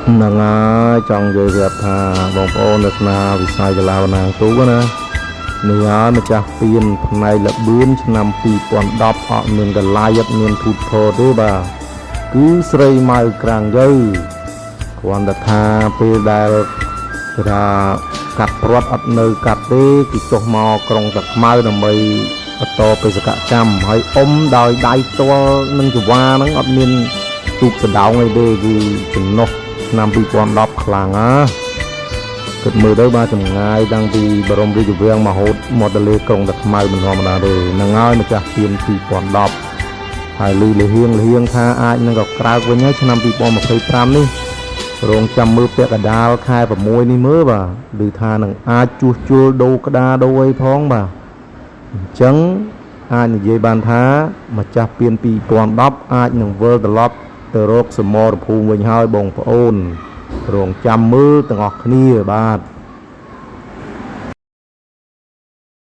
ហ្នឹងហើយចង់និយាយប្រាប់ថាបងប្អូននៅស្នាវិស័យកីឡាវណ្ណាងទូកណានេះហើយម្ចាស់ពានផ្នែកលបឿនឆ្នាំ2010អត់មានកលាយអត់មានភូតភរទេបាទគឺស្រីម៉ៅក្រាំងយើគ្រាន់តែថាពេលដែលគេថាកាត់ព្រាត់អត់នៅកាត់ទេគឺចុះមកក្រុងតាខ្មៅដើម្បីបន្តបេសកកម្មហើយអុំដោយដៃផ្ទាល់នឹងចវាហ្នឹងអត់មានទូកសណ្ដោងអីទេគឺចំណុះឆ្នាំ2010ខ្លាំងណាគិតមើលទៅបាទចម្ងាយតាំងពីបរមរាជវាំងមករហូតមកដល់លើក្រុងតាខ្មៅមិនធម្មតាទេហ្នឹងហើយម្ចាស់ពាន2010ហើយលឺលហៀងលហៀងថាអាចនឹងក៏ក្រើកវិញហើយឆ្នាំ2025នេះរងចាំមើលពាក់កណ្ដាលខែ6នេះមើលបាទឬថានឹងអាចជួសជុលដូរក្តារដូរអីផងបាទអញ្ចឹងអាចនិយាយបានថាម្ចាស់ពាន2010អាចនឹងវិលត្រឡប់ទៅរកសមរភូមិវិញហើយបងប្អូនរងចាំមើលទាំងអស់គ្នាបាទ។